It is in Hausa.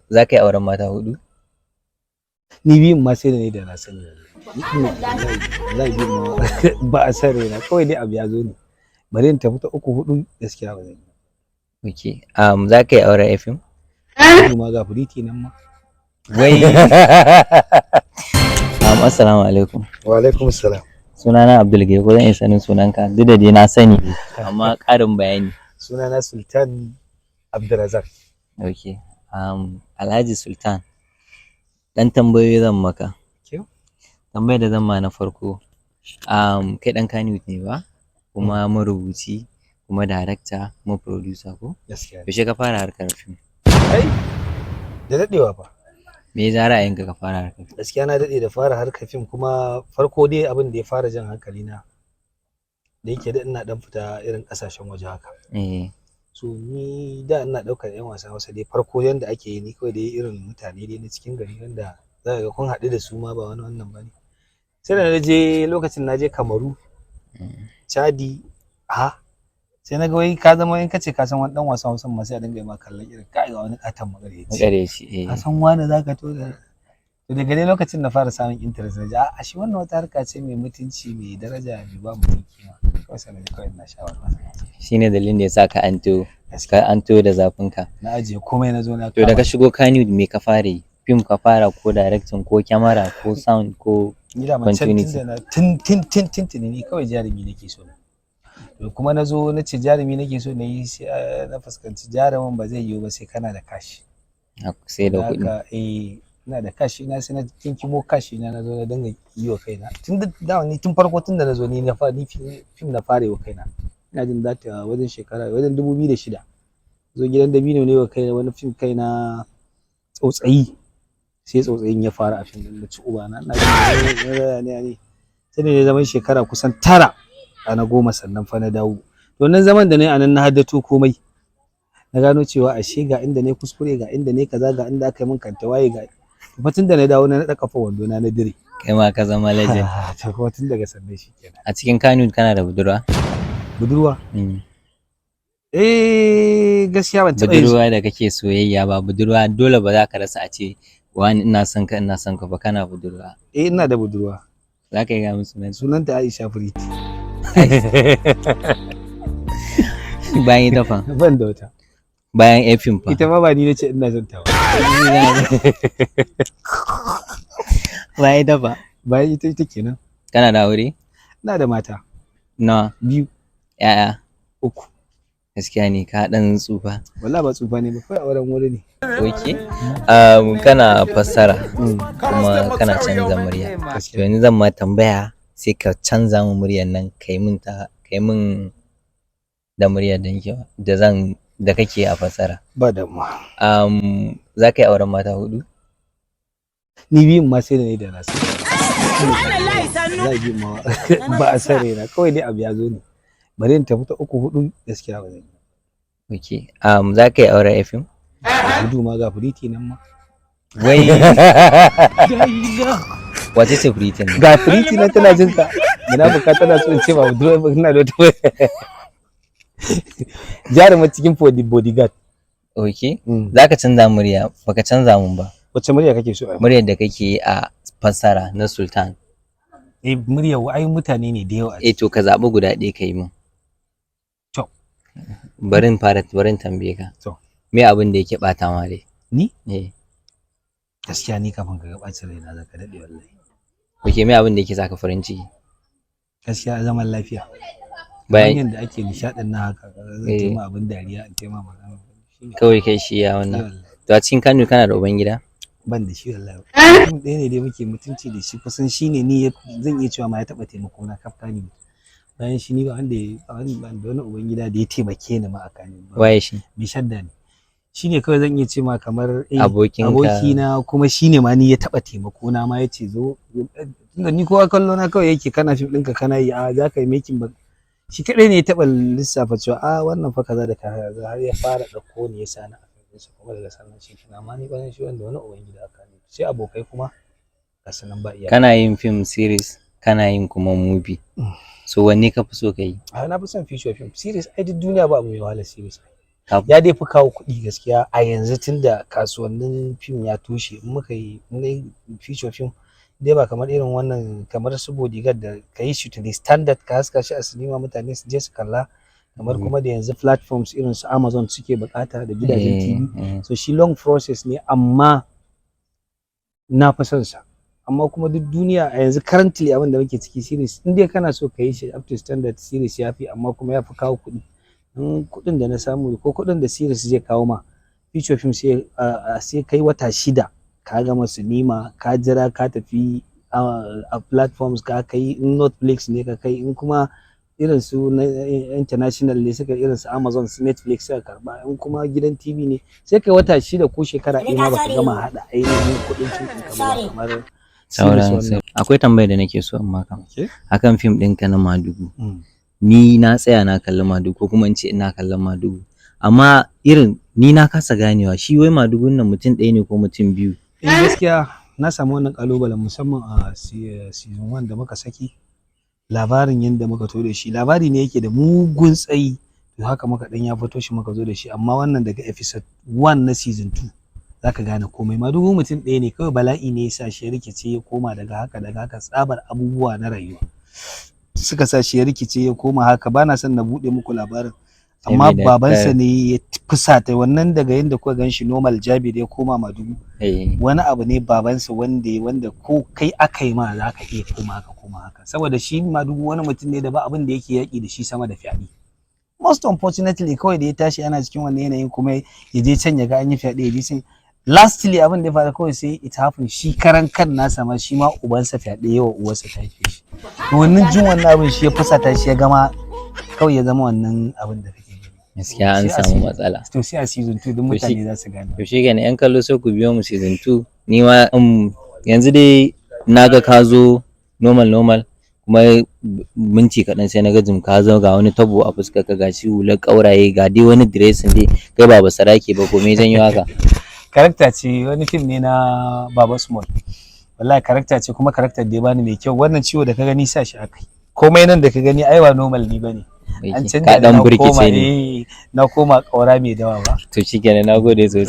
Za ka yi auren mata hudu? Ni biyun ma sai da ni da na sani wallahi. Wallahi biyun ma ba a san raina, kawai dai abu ya zo ne. Bari in tafi ta uku, hudu, gaskiya ba zan yi. Ok. Za ka yi auren fim? Hudu ma ga firiti nan ma. Wai. Assalamu alaikum. Wa alaikum salam. Sunana Abdul Gai, ko zan iya sanin sunanka? Duk da dai na sani, amma ƙarin bayani. Sunana Sultan Abdulrazak. Ok. Alhaji Sultan. Dan tambayoyi zan maka. Kyau. Tambayar da zan ma na farko. Kai ɗan Kannywood ne ba? Kuma marubuci, kuma darakta, kuma producer, ko? Gaskiya. Yaushe ka fara harkar fim? Kai, da daɗewa fa. Me ya ja ra'ayinka ka fara harkar fim? Gaskiya na daɗe da fara harkar fim, kuma farko dai abin da ya fara jan hankali na, da yake da ina ɗan fita irin ƙasashen waje haka. So ni da ina ɗaukar 'yan wasan Hausa dai farko yanda ake yi, ni kawai dai irin mutane dai na cikin gari wanda za ka ga kun haɗu da su ma ba wani wannan ba ne. Sai da na je, lokacin na je Kamaru, Chadi, a sai na ga wai ka zama, in ka ce ka san wani ɗan wasan Hausa ma, sai a dinga yi ma kallon irin kai ga wani ƙaton maƙaryaci. Maƙaryaci, eh. Ka san wani za ka to da to. Daga dai lokacin na fara samun interest, na ji a shi wannan wata harka ce mai mutunci, mai daraja, mai ba mutum kima. Kawai sai na ji kawai ina sha'awar wasan. Shine dalilin da ya sa ka anto da zafin ka. Na ajiye komai na zo na To, da ka kama. shigo Kannywood, me ka fara yi? Fim ka fara, ko directing, ko kyamara, ko sound, ko Ni da can tun continuity? da na tun tun tun tun tun ni kawai jarumi nake so. To, kuma na zo na ce jarumi nake so na yi, sai na fuskanci jarumin ba zai yiwu ba sai kana da cash. Sai da kuɗi. Haka eh, ina da cash ina, sai na kinkimo cash ina, na zo na dinga yi wa kaina. Tun da ni tun farko, tun da na zo ni na fa ni fim na fara yi wa kaina. Ina jin za ta wajen shekara wajen 2006, zo gidan dabino ne wa kaina wani fim, kaina tsautsayi, sai tsautsayin ya fara a fim din da ci uba na. Ina jin ne sai da ne zaman shekara kusan 9 a na 10, sannan fa na dawo. To, nan zaman da na yi a nan na haddato komai, na gano cewa ashe ga inda ne kuskure, ga inda ne kaza, ga inda aka yi min kanta waye, ga fa tun da na dawo na naɗa kafa wando na, na dire. Kai ma ka zama legend. To, kuma tun daga sannan shi kenan. A cikin Kannywood kana da budurwa? Budurwa? Mm. Eh, gaskiya ban taɓa yin Budurwa da kake soyayya, ba budurwa dole ba, za ka rasa a ce wani ina son ka, ina son ka ba, kana budurwa. Eh, ina da budurwa. Za ka yi ga musu sunan? Sunanta Aisha Friti. Bayan ita fa? Ban da wata. Bayan fim fa? Ita ma ba ni nace ina son ta ba. Bayan ita fa? Bayan ita, ita kenan. Kana da aure? Ina da mata. Na Biyu. Ya'ya? Uku. Gaskiya ne ka dan tsufa. Wallahi ba tsufa ne ba, kawai auren wuri ne. Ok. Kana fassara kuma kana canza murya. To, yanzu zan ma tambaya, sai ka canza min muryar nan, kai min ta, kai min da muryar da nake da zan da kake a fassara. Ba damuwa. Za ka yi auren mata hudu? Ni biyun ma sai da ni da na sani. Wallahi biyun ma ba a san raina, kawai dai abu ya zo ne. Bari in tafi ta uku, hudu, gaskiya ba zan yi. Ok. Za ka yi auren fim? Gudu ma ga firiti nan ma. Wai, wace ce firitin ne? Ga firiti nan tana jin ka. Munafuka, tana so in ce ba budurwa ba, ina da wata jarumar cikin Bodyguard. Ok. Za ka canza murya, baka canza mun ba. Wace murya kake so a yi? Muryar da kake yi a fassara na Sultan. Eh, murya ai mutane ne da yawa. Eh, to ka zaɓi guda ɗaya ka yi min. To. Bari in fara, bari in tambaye ka. To. Me abin da yake ɓata ma rai? Ni? Eh. Gaskiya ni kafin ka ga ɓacin raina za ka daɗe wallahi. Ok, me abin da yake saka farin ciki? Gaskiya zaman lafiya. Bayan Hanyar da ake nishaɗin na haka, zan taima abin dariya, in taima magana. Shine. Kawai kai shi ya wannan. Wallahi. To, a cikin Kano kana da uban gida? Ban da shi wallahi. Mutum ɗaya ne dai muke mutunci da shi, kusan shi ne ni zan iya cewa ma ya taɓa taimako na kaf Kano. Bayan shi ni ba wanda ba wani ban da wani uban gida da ya taimake ni ma a Kano. Waye shi? Mai shadda ne. Shi ne kawai zan iya ce ma kamar Abokinka. Abokina, kuma shi ne ma ni ya taɓa taimako na ma, ya ce zo, tunda ni kowa kallo na kawai yake, kana fim ɗinka kana yi, a za ka yi making ba. Shi kaɗai ne ya taɓa lissafa cewa a wannan fa kaza da kaza, har ya fara ɗauko ni ya sa ni a fim ɗinsa, kuma daga sannan shi kenan. Amma ni bayan shi wanda wani uban gida aka ne, sai abokai kuma ga su nan ba iyaka. Kana yin film series, kana yin kuma movie. So wanne ka fi so ka yi? A, na fi son feature film. Series ai duk duniya ba abu mai wahala series. Ya dai fi kawo kuɗi gaskiya a yanzu, tunda kasuwannin fim ya toshe. In muka yi feature film dai, ba kamar irin wannan, kamar su Bodyguard da ka yi shi to the standard, ka haska shi a sinima, mutane su je su kalla, kamar kuma da yanzu platforms irin su Amazon suke bukata da gidajen TV. So shi long process ne, amma na fi son sa. Amma kuma duk duniya a yanzu, currently abin da muke ciki, series, in dai kana so ka yi shi up to standard, series ya fi, amma kuma ya fi kawo kuɗi. In kuɗin da na samu ko kuɗin da series zai kawo ma feature film, sai kai wata 6 ka gama sinima, ka jira, ka tafi a platforms, ka kai, in Netflix ne ka kai, in kuma irin su na international ne suka, irin su Amazon, su Netflix suka karba, in kuma gidan TV ne, sai kai wata 6 ko shekara 1 ma baka gama haɗa ainihin kuɗin fim ɗinka ba kamar sauran. Akwai tambayar da nake so in maka akan fim ɗinka na Madugu. Ni na tsaya na kalli Madugu, ko kuma in ce ina kallon Madugu, amma irin ni na kasa ganewa, shi wai Madugun nan mutum ɗaya ne ko mutum biyu? Eh, gaskiya na samu wannan kalubalen, musamman a season 1 da muka saki. Labarin yadda muka to da shi, labari ne yake da mugun tsayi, to haka muka dan ya fito shi muka zo da shi. Amma wannan daga episode 1 na season 2 zaka gane komai. Madugu mutum ɗaya ne kawai, bala'i ne ya sa shi ya rikice ya koma daga haka, daga haka tsabar abubuwa na rayuwa suka sa shi ya rikice ya koma haka. Bana son na buɗe muku labarin, amma babansa ne ya fusata wannan. Daga yadda kuka gan shi normal Jabir ya koma Madugu, wani abu ne babansa wanda ko kai aka yi ma za ka iya koma haka, koma haka, saboda shi Madugu wani mutum ne da ba abin da yake yaƙi da shi sama da fyaɗe. Most unfortunately, kawai da ya tashi ana cikin wannan yanayin, kuma ya je can ya ga an yi fyaɗe, ya je can. Lastly, abin da ya faru kawai sai it happen, shi karan kan nasa ma, shi ma ubansa fyaɗe yawa uwarsa ta haife shi. To wannan jin wannan abin shi ya fusata shi, ya gama kawai ya zama wannan abin da kake gani. Gaskiya an samu matsala. To sai a season 2 duk mutane za su gane. To shi kenan, yan kallo sai ku biyo mu season 2. Ni ma yanzu dai na ga ka zo normal normal, kuma minti kaɗan sai na ga jim ka zo, ga wani tabo a fuskar ka, ga shi hular ƙauraye, ga dai wani dressing dai, kai ba basarake ba, ko me janyo haka? Character ce, wani fim ne na Baba Small. Wallahi character ce, kuma character da ya bani mai kyau. Wannan ciwo da ka gani sa shi akai. Komai nan da ka gani ai ba normal ni bane, an canja ka dan na burkice koma ne. Eh, na koma ƙaura mai dawa ba. To shikenan, nagode sosai.